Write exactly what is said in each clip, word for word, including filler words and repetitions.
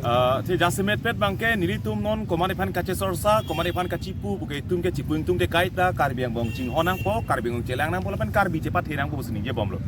Ah, te jasemet pet abangke nelitum non komat aphan kachesorsa, komat aphan kachipu, puke itum ke chipu ingtung te kaita, Karbi angbong chinghon nangpo, Karbi angbong chelang nangpo, lapen Karbi chepathe nangpo pusi ningjebomlo.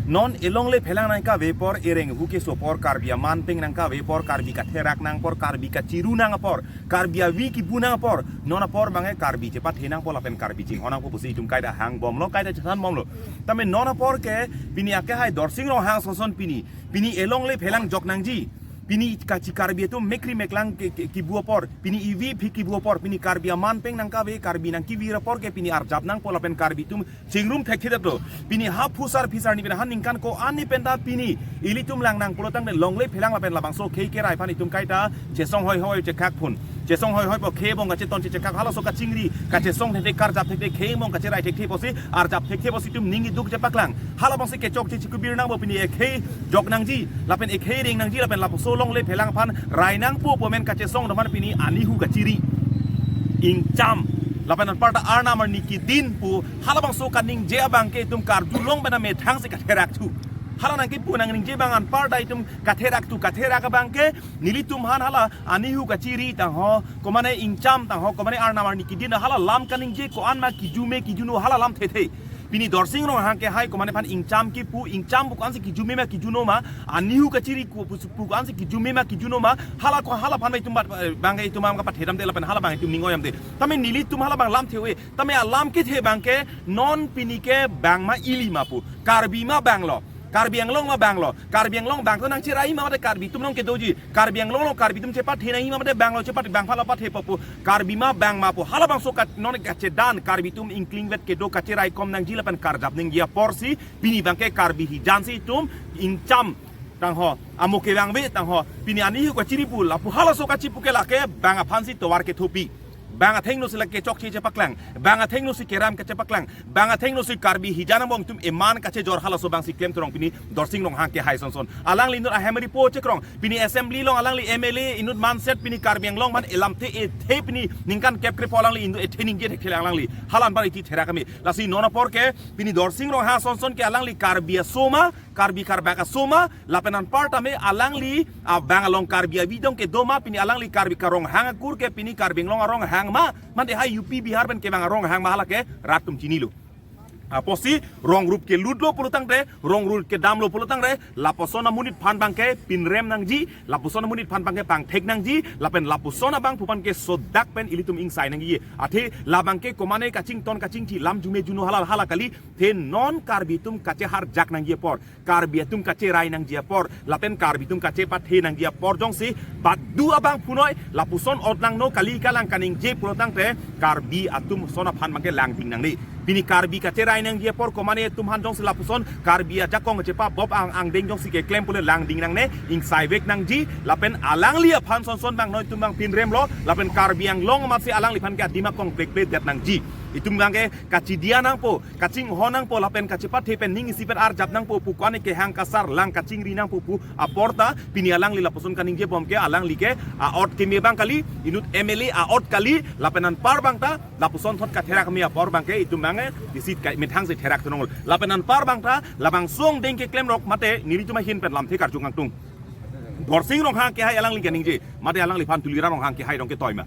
Non elongle phelang nangkave apor, ereng hu keso apor, Karbi aman peng nangkave apor, Karbi katherak nang apor, Karbi kachiru nang apor, Karbi avi kibu nang apor, non apor abangke Karbi chepathe nangpo lapen Karbi chinghon nangpo pusi itum kaita hangbomlo, kaita chethanbomlo. Tame non apor ke pini akehai Dorsing Ronghang sonson pini, pini elongle phelang jok nangji. Pini kachi Karbi atum mekri meklang ke, ke, kibu apor, pini ivi phi kibu apor, pini Karbi aman peng nangkave, Karbi nangkivir apor ke pini arjap nangpo lapen Karbi atum chingrum thekthe detlo. Pini ha phusar phisar ni pini ha ningkan ko-an ni penta pini ilitum lang nang pulotangte longle phelang lapen labangso khei kerai aphan itum kaita chesong hoi hoi chekak phun. Chesong hoi hoi po khei angbong kacheton chechekak halaso kachingri, kachesong thekthe karjap thekthe khei angbong kacherai thekthe pusi arjap thekthe pusi itum ning iduk chepaklang. Halabangsi kechokche chikubir nangpo pini ekhei jok nangji, lapen ekhei reng nangji, lapen lapuson longle phelang aphan rai nangpo pu amen kachesong atum aphan pini anihu kachiri. Ingcham. Lapen anparta arnam arni kedin pu halabangso kaningje abangke itum karjulong pen amethang si katherak thu. Hala nangkipu nangningje abang anparta itum katherak thu, katherak abangke nelitum aphan hala anihu kachiri tangho, komane ingcham tangho, komane arnam arni kedin hala lam kaningje ko-an ma kijume kijuno hala lam thethe. Pini Dorsing Ronghang kehai komane aphan ingcham kipu, ingcham pu ko-ansi kijume ma kijuno ma, anihu kachiri ku pu, pu ko-ansi kijume ma kijuno ma, hala ko hala aphan ma itum bat, eh, abangke itum abang kapathe damde lapen hala abang itum ning-oi damde. Tame nelitum hala abang lam the-oi, tame alam kethe abangke non pini ke bang ma ili ma pu, Karbi ma banglo, Karbi Anglong ma banglo, Karbi Anglong bang to nangcherai ma mate Karbi atum nong kedoji, Karbi Anglong lo Karbi atum chepathe nangji ma mate banglo chepathe bang phala pathe papu, Karbi ma bang ma pu, halabangso kat non kachedan Karbi atum ingklingvet kedo kacherai kom nangji lapen karjap nangji aporsi, pini abangke Karbi hijan si itum ingcham tangho, amo kevangve tangho, pini anihu kachiri pu lapu halaso kachipu ke lake bang aphansi tovar kethopi. Bang athengno si lake chokche chepaklang, bang athengno si keram kachepaklang, bang athengno si Karbi hijan angbong atum eman kachejor halaso abangsi klemthrong pini Dorsing Ronghang kehai sonson. Alangli inut ahem ripo chekrong, pini assembly along alangli M L A inut manset pini Karbi Anglong aphan elamthe ethe pini ningkan kep krepo alangli inut ethe ningje thekthele alangli. Hala anpar iti therak kami. Lasi non apor ke pini Dorsing Ronghang sonson ke alangli Karbi aso ma, Karbi karbak aso ma, lapen anparta me alangli, ah, bang along Karbi avi dong kedo ma, pini alangli Karbi ka Ronghang akur ke pini Karbi Anglong aronghang ma, mate hai U P Bihar pen kevang aronghang ma hala ke rat atum chinilo. Apotsi rong rup kelutlo pulotangte, rong rup kedamlo pulotangte, lapuson amonit aphan abangke pinrem nangji, lapuson amonit aphan abangke pangthek nangji, lapen lapuson abangphu aphan ke sodak pen ilitum ingsai nangji. Athe labangke komane kachington kachingthi lam jume juno hala hala kali, the non Karbi atum kacheharjak nangji apor, Karbi atum kacherai nangji apor, lapen Karbi atum kachepathe nangji apor jongsi badu abangphu noi, lapuson ot langno kali kalang kaningje pulotangte, Karbi atum son aphan abangke langding nangne. Pini Karbi kacherai nangji apor komane atum aphan jongsi lapuson Karbi ajakong chepa bop ang angdeng jongsi keklem pule langding nangne, ingsaivek nangji, lapen alangli aphan sonson abang noi itum abang pinremlo, lapen Karbi Anglong amatsi alangliphan ke adim akong plekple det nangji. Itum abangke kachidia nangpo, kachinghon nangpo lapen kachepathe pen ning isi pen arjap nangpo pu ko-an kehang kasar lang kachingri nangpo pu aporta pini alangli lapuson kaningjebom ke alangli ke a-ot keme abang kali, inut M L A a-ot kali, lapen anpar abangta lapuson thot katherak keme apor abangke itum abangke isi kai methang si therak thunong. Lapen anpar abangta labangso angdeng keklemrok mate nelitum ahin pen lamthe karju kangtung. Dorsing Ronghang kehai alangli kaningje, mate alangliphan Tuliram Ronghang kehai dong ketoi ma.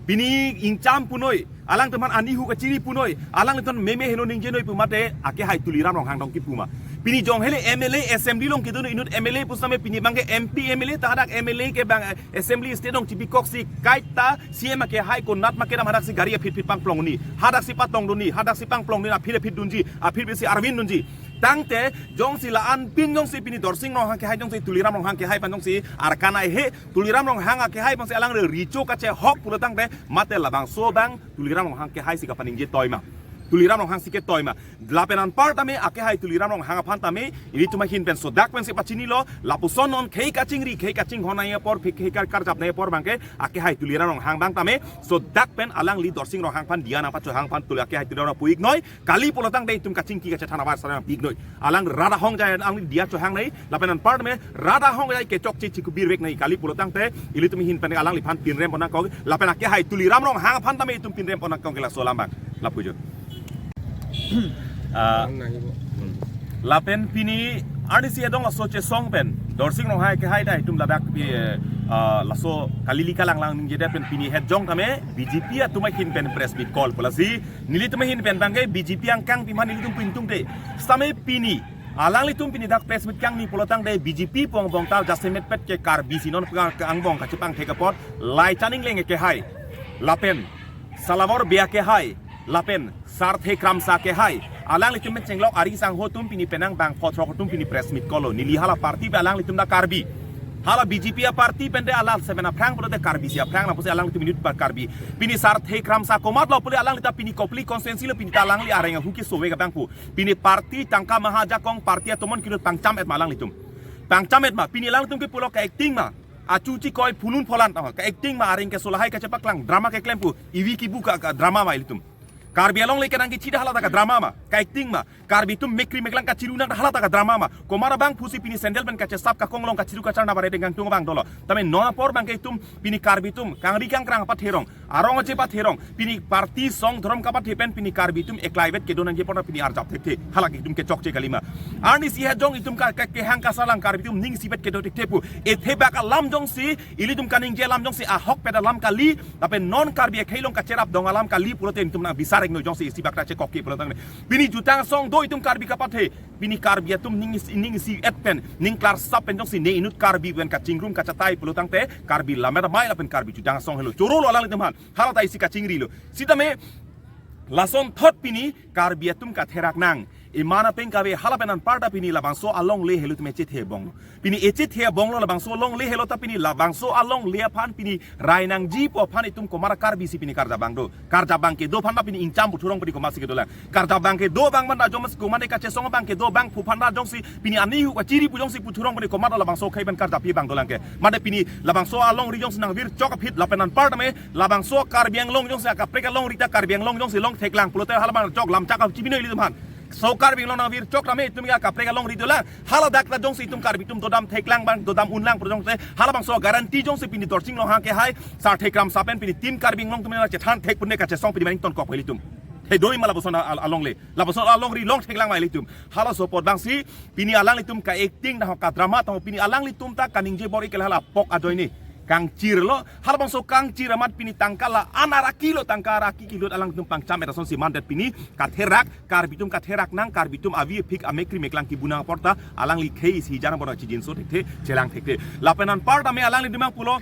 Pini ingcham punoi, alangtum aphan anihu kachiri punoi, alanglitum meme heno ningjenoi pu mate akehai Tuliram Ronghang dong kipu ma. Pini jong hele M L A assembly along kedo inut M L A pusitame pini abangke M P M L A ta hadak M L A ke abang, eh, assembly state along chibikoksi kaita C M akehai konat ma kedam hadaksi gari aphit phit pangplong ni, hadaksi patong dun ni, hadaksi pangplong ni aphit aphit dunji, aphit besi arvin dunji. Tangte jongsi la-an pin jongsi pini Dorsing Ronghang kehai jongsi Tuliram Ronghang kehai aphan jongsi arkanai he, Tuliram Ronghang akehai aphansi alang re richo kachehok pulotangte mate labangso abang Tuliram Ronghang kehai si kapaningje toi ma. Tuliram Ronghang si ketoi ma. Lapen anpar tame akehai Tuliram Ronghang aphan tame ilitum ahin pen sodak pensi pachinilo, lapuson non khei kachingri, khei kachinghon nangji apor, khei kar karjap nangji apor abangke akehai Tuliram Ronghang abang tame sodak pen alangli Dorsing Ronghang aphan dia nangpachohang aphan Tuli akehai Tuliram Ronghang pu-ik noi. Kali pulotangte itum kachingki kachethan abar sarang pi-ik noi. Alang rat ahong jai alangli dia chohang nangji, lapen anpar tame rat ahong jai kechokche chikubirvek nangji. Kali pulotangte ilitum ahin pen alangliphan pinrem pon nangkok, lapen akehai Tuliram Ronghang aphan tame itum pinrem pon nangkok ke laso alam abang. Lapujo. Ah, lapen pini arnisi adong aso chesong pen Dorsing Ronghang akehai ta itum ladak pi, eh, ah, laso kalili kalanglang ningjedet pen pini hetjong tame B J P atum ahin pen press meet call pu lasi nelitum ahin pen bangke B J P angkang pima nelitum pintung te. Sitame pini alanglitum pini dak press meet kangni pulotangte B J P pu angbong ta jasemet pet ke Karbi si non pang angbong kachepangthek apot Laichan Engleng akehai lapen Salabor Bey akehai lapen Sarthe Kramsa akehai, alanglitum pen chenglok ari sangho atum pini penang bang photrok atum pini press meet call lo. Neli hala party pen alanglitum ta Karbi. Hala B J P aparty pen te alang seven aphrang pulote Karbi si aphrang na pusi alanglitum inut pa Karbi. Pini Sarthe Kramsa komat lo pule alangli ta pini Kopili constituency lo pini ta alangli areng ahu kesove abang pu. Pini party tangka maha ajakong party atomon kinut pangcham et ma alanglitum. Pangcham et ma pini alanglitum ke pulo ka-acting ma. Achu chikoi phunun pholan tama ka-acting ma areng keso lahai kachepaklang drama keklem pu ivi kibu ka, ka drama ma ilitum. Karbi Anglong le kenang kechida hala ta ka drama ma, ka-acting ma. Karbi atum mekri meklang kachiru nang hala ta ka drama ma. Komat abang pusi pini sandal pen kachesap kakong long kachiru kachar na bare dengkang tung abang dolo. Tame non apor bangke itum pini Karbi atum kangri kangkrang apathe rong, arong aje apathe rong, pini party song dhorom kapathe pen pini Karbi atum eklai vet kedo nangji apor pini arjap thekthe. Hala ke itum kechokche kalima. Arnisi hetjong itum ka, ka kehang kasarlang Karbi atum ning isi vet kedo thekthe pu. Ethe bak alam jongsi ilitum kaningje alam jongsi ahok pet alam kali, lapen non Karbi akhei along kacherap dong alam kali pulote itum nang bisar ekno jongsi isi bak ta chekok ke pulotangte. Pini jutang song do itum Karbi kapathe. Pini Karbi atum ning isi, ning isi et pen, ning klarsap pen jongsi ne inut Karbi pen kachingrum kachatai pulotangte Karbi lammet amei lapen Karbi jutang song helo. Choro lo alanglitum aphan. Hala ta isi kachingri lo. Sitame lason thot pini Karbi atum katherak nang. Iman apeng kave hala pen anparta pini labangso alongle helo itum echethe bong lo. Pini echethe bong lo labangso alongle helo ta pini labangso alongle aphan pini rai nangji pu aphan itum komat Karbi si pini karjap abang do. Karjap abang kedo aphan ta pini ingcham puthurong pini komat si kedolang. Karjap abang kedo abang man ta jongsi komat ne kachesong abang kedo abang pu aphan ta jongsi pini ani hu kachiri pu jongsi puthurong pini komat labangso akhei pen karjap abang dolang ke. Mate pini labangso alongri jongsi nangvirchok aphi lapen anparta me labangso Karbi Anglong jongsi akaprek alongri ta Karbi Anglong jongsi long theklang pulote hala abang chok lam chak chibino ilitum aphan. So Karbi Anglong nangvirchok tame itum ke akaprek alongri dolang. Hala dak ta jongsi itum Karbi atum dodam theklang abang dodam unlang pu jongsi hala abangso guarantee jongsi pini Dorsing Ronghang akehai Sarthe Kramsa pen pini team Karbi Anglong atum nang chethan thek pu ne kachesong pini maning tonkok ilitum. He doi ma lapuson al-, alongle. Lapuson alongri long theklang ma ilitum. Halaso apot abang si pini alanglitum ka-acting dah ka drama tong pini alanglitum ta kaningje bor-i ke hala pok ajoine kangchir lo. Hala abangso kangchir amat pini tangka la-an araki lo tangka araki kilut alanglitum pangcham et asonsi mandet pini katherak Karbi atum katherak nang Karbi atum avi aphik amekri meklang kibu nang apor ta alangli khei isi jar apor ta chijinso thekthe chelang thekthe. Lapen anparta me alanglitum abang pulo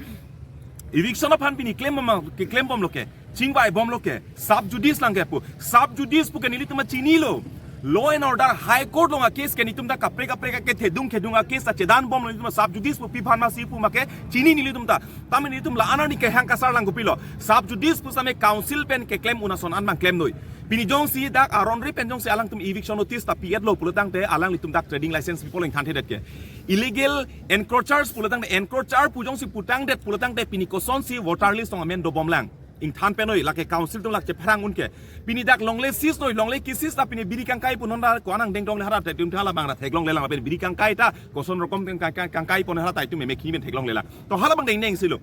eviction aphan pini klem bom keklem bom lo ke chingvai bom lo ke sub judice lang ke pu sub judice pu ke nelitum ta chinilo. Law and order High Court along a-case ke nelitum ta kaprek kaprek ke thedung thedung a-case ta chedan bom lo nelitum ta sub judice pu pi aphan ma si pu ma ke chini nelitum ta. Tame nelitum la-an arni kehang kasarlang kopilo. Sub judice pu sitame council pen keklem un ason an abang klem noi. Pini jongsi dak aron ri pen jongsi alangtum eviction notice ta pi-et lo pulotangte alanglitum dak trading license people ingthan thedet ke. Illegal encroachers pulotangte encroacher pu jongsi putangdet pulotangte pini kosonsi voter list along amen dobomlang. Ingthan pen noi lake council atum lake pherang un ke. Pini dak longle seize noi longle kiseize ta pini biri kangkai pu non ta ko-an angdeng dongle hala ta itum hala abang ra theklonglelang pen biri kangkai ta koson rokom kang-, kang-, kangkai pon hala ta itum meme khini pen theklonglelang. To hala abang dengdeng si lo.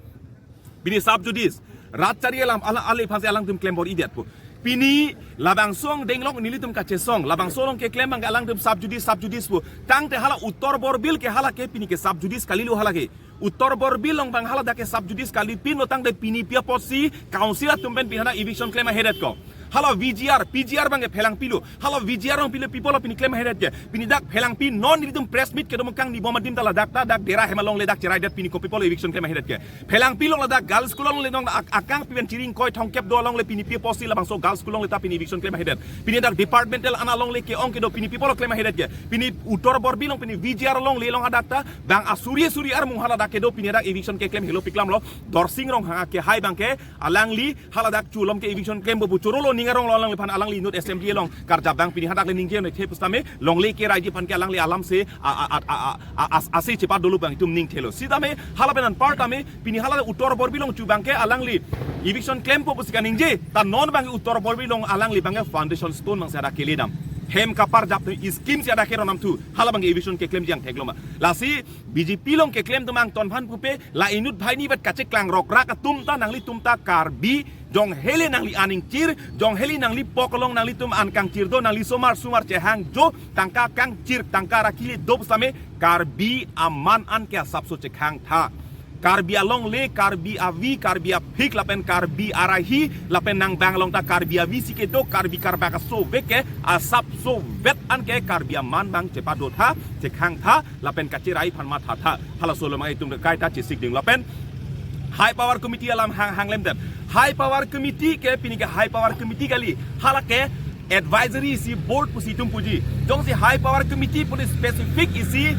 Pini sub judice. Rat chari alam ala ale aphansi alangtum klem bor-idet pu. Pini labangso angdeng along nelitum kachesong. Labangso along keklem abang alangtum sub judice, sub judice pu. Tangte hala Uttor Borbil ke hala ke pini ke sub judice kalilo hala ke. Uttor Borbil along abang hala dak ke sub judice kalipin lo tangte pini pi apotsi council atum pen pini hala eviction klem ahedet ko. Hala V G R, P G R abang ke phelangpi lo. Hala V G R along pilo people pini klem ahedet ke. Pini dak phelangpi non nelitum press meet kedo mukang ni bom adim ta ladak ta dak dera hem alongle dak cheraidet pini ko people eviction klem ahedet ke. Phelangpi along ladak girls school alongle non ak-, akangpi pen chiring koi thongkep do alongle pini pi apotsi labangso girls school alongle ta pini eviction klem ahedet. Pini dak departmental an alongle ke-ong kedo pini people klem ahedet ke. Pini Uttor Borbil along pini V G R alongle along hadak ta bang asuri suri armung hala dak kedo pini dak eviction keklem helo piklam lo. Dorsing Ronghang akehai abang ke alangli hala dak chulom ke eviction klem bo bu choro lo ning arong lo alangliphan alangli inut assembly along karjap abang pini hadak le ningje ne the pusitame longle keraiji aphan ke alangli alam se a, a, a, a, a, a, as-, ase chepa dolo abang itum ning thelo. Sitame hala pen anparta me pini hala Uttor Borbil along chu abang ke alangli eviction klempo pusi kaningje ta non abang Uttor Borbil along alangli abang ke foundation stone abang se hadak keledam. Hem kaparjap atum scheme si adak ke ronam thu. Hala abang eviction keklemji angthek lo ma. Lasi B J P along keklem atum angton aphan pupe, la inut banghini vet kacheklang rokrak atum ta nanglitum ta Karbi, jong hele nangli aning chir, jong hele nangli pokolong nanglitum an kangchir do, nangli somar sumar chehang jo, tangka kangchir, tangka rakili do pusitame, Karbi aman an ke asapso chekhang tha. Karbi alongle, Karbi avi, Karbi aphik, lapen Karbi arahi, lapen nang bang along ta Karbi avi si kedo, Karbi karbak aso vek ke asapso vet an ke Karbi aman bang chepado tha, chekhang tha, lapen kacherai aphan matha tha. Halaso lo mang itum kaita chesik ding lapen High Power Committee alam hang hang lemdet. High Power Committee ke pini ke High Power Committee kali. Hala ke advisory isi board pusi itum puji. Jongsi High Power Committee puni specific isi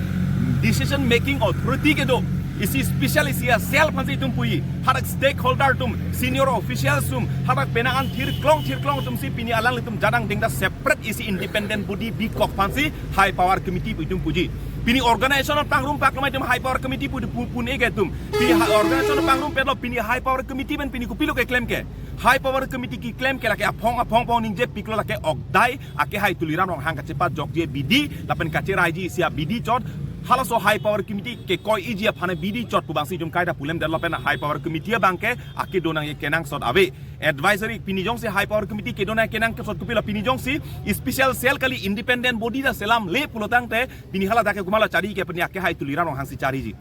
decision making authority kedo. Isi special isi a cell aphansi itum puji. Hadak stakeholder atum, senior officials atum, hadak penang an thirklong thirklong atum si pini alanglitum jadang dengda separate isi independent body bikok aphansi High Power Committee pu itum puji. Pini organization apangrum pak lo ma itum High Power Committee pu pu pun ege atum. Pini ha-, organization apangrumpet lo, pini High Power Committee pen pini kopilo keklem ke. High Power Committee keklem ke lake aphong aphong pong ningjepik lo, lake ok dai akehai Tuliram Ronghang kachepajokji abidi, lapen kacheraiji isi abidi chot. Halaso High Power Committee kekoi-iji aphan abidi chot pu bangsi itum kaita pulemdet lapen High Power Committee abang ke akedo nangji kenangsot ave. Advisory pini jongsi High Power Committee kedo nangji kenangsot kopilo, pini jongsi special cell kali, independent body ta selamle pulo tangte, pini hala dak ke komatlo chari ke, pini akehai Tuliram Ronghang si chariji.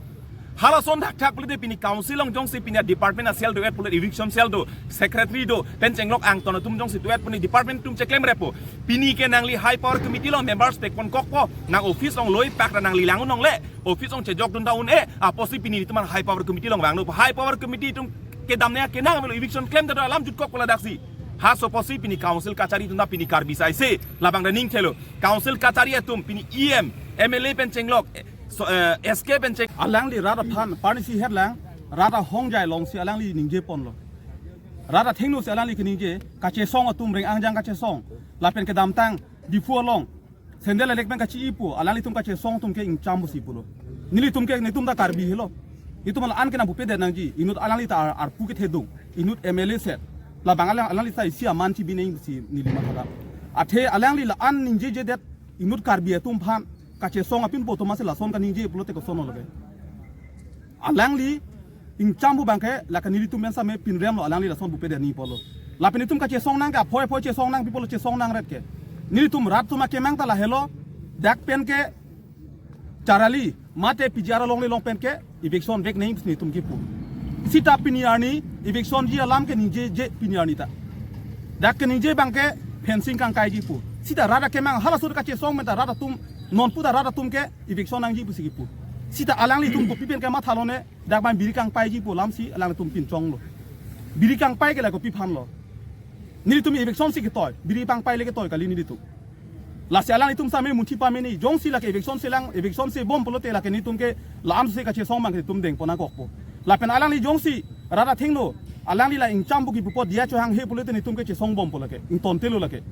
Halason thakthak pulote pini council along jongsi pini department a cell do-et pulote, eviction cell do, secretary do, pen chenglok angton atum jongsi do-et puni department atum cheklemrepo. Pini ke nangli High Power Committee along members pekponkokpo, nang office along loi pak ra nangli lang un longle, office along chejokdun ta un-e, apotsi pini itum an High Power Committee along vangno. High Power Committee atum kedam ne kenang avelo, eviction klemdet alam jutkokpo ladaksi. Halaso apotsi pini council kachari atum ta pini Karbi sai se, labang da ning thelo. Council kachari atum pini E M, M L A pen chenglok, eh, so, eh, S K pen cheng. Alangli rat aphan, parnisi herlang, rat ahongjai alongsi alangli ningjeponlo. Rat athengno si alangli keningje, kachesong atum reng angjang kachesong. Lapen kedamtang, Diphu along, sandal elek pen kachi-i pu, alanglitum kachesong atum ke ingcham pusi pulo. Nelitum ke, netum ta Karbi helo. Itum la-an ke nangpupedet nangji, inut alangli ta ar-, arpu kethedung, inut M L A set. Labang alang, alangli ta isi aman chibi nangji pusi neli matha tha. Athe alangli la-an ningjejedet, inut Karbi atum aphan, kachesong apin pu atum si lason kaningje pulote koson lo ke. Alangli ingcham pu abang ke, lake nelitum pen same pinrem lo, alangli lason pupedet nangji pulo. Lapen itum kachesong nang ke, aphoi aphoi chesong nangpi pulo, chesong nangret ke. Nelitum rat atum akemang ta lahelo, dak pen ke Charali, mate P G R alongle along pen ke, eviction vek nangji pusi netum kipu. Sita pini arni, eviction ji alam keningjeje pini arni ta. Dak keningje abang ke, fencing kangkaiji pu. Sita rat akemang halaso kachesong pen ta rat atum, non pu ta rat atum ke, eviction nangji pusi kipu. Sita alanglitum kopi pen ke mathalone, dak abang biri kangpaiji pu alamsi alanglitum pinchonglo. Biri kangpai ke la kopi aphanlo. Nelitum eviction si ketoi, biri pangpai le ketoi kali nelitum. Lasi alanglitum same munthi pameni, jongsi lake eviction selang, eviction sebom pulote lake netum ke la-an si kachesong abang ke netum dengpon nangkokpo. Lapen alangli jongsi rat athengno, alangli la ingcham pu kipu apot diya chohanghe pulote netum ke chesongbompo lake, ingtontelo lake.